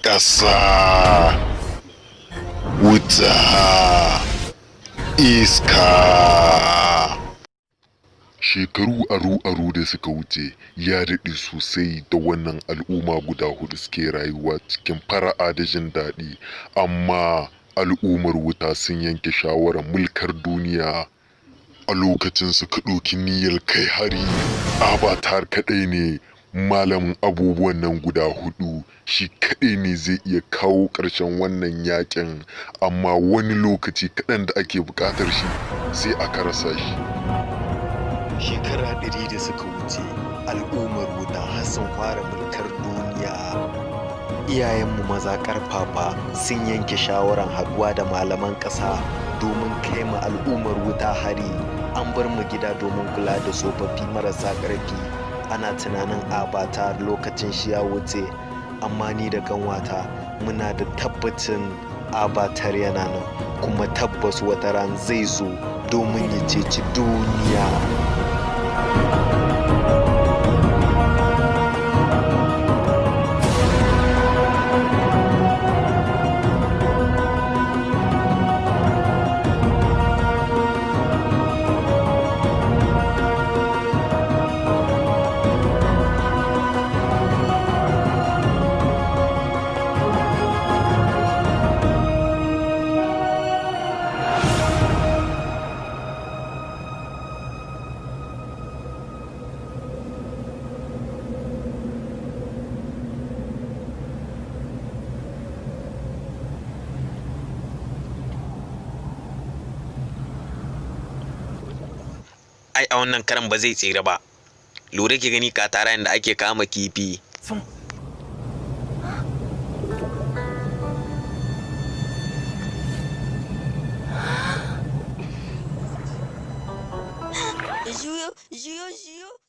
Ƙasa, wuta, iska. Shekaru aru-aru da suka wuce, ya daɗe sosai da wannan al'umma guda huɗu suke rayuwa cikin fara'a da jin daɗi, amma al'ummar wuta sun yanke shawarar mulkar duniya. A lokacin suka ɗauki niyyar kai hari, Avatar kaɗai ne malamin abubuwan nan guda huɗu, shi kaɗai ne zai iya kawo ƙarshen wannan yaƙin, amma wani lokaci kaɗan da ake buƙatar shi sai aka rasa shi. Shekara 100 da suka wuce, al'ummar wuta har sun fara mulkar duniya. Iyayenmu maza ƙarfafa sun yanke shawarar haɗuwa da malaman ƙasa domin kai ma al'ummar wuta hari. An bar mu gida domin kula da tsofaffi marasa ƙarfi. Ana tunanin Avatar lokacin shi ya wuce, amma ni da ƙanwata muna da tabbacin Avatar yana nan, kuma tabbas wata ran zai zo domin ya ceci duniya. Ai a wannan karan ba zai tsira ba. Lura ki gani ka tara yadda ake kama kifi. Juyo, juyo, juyo.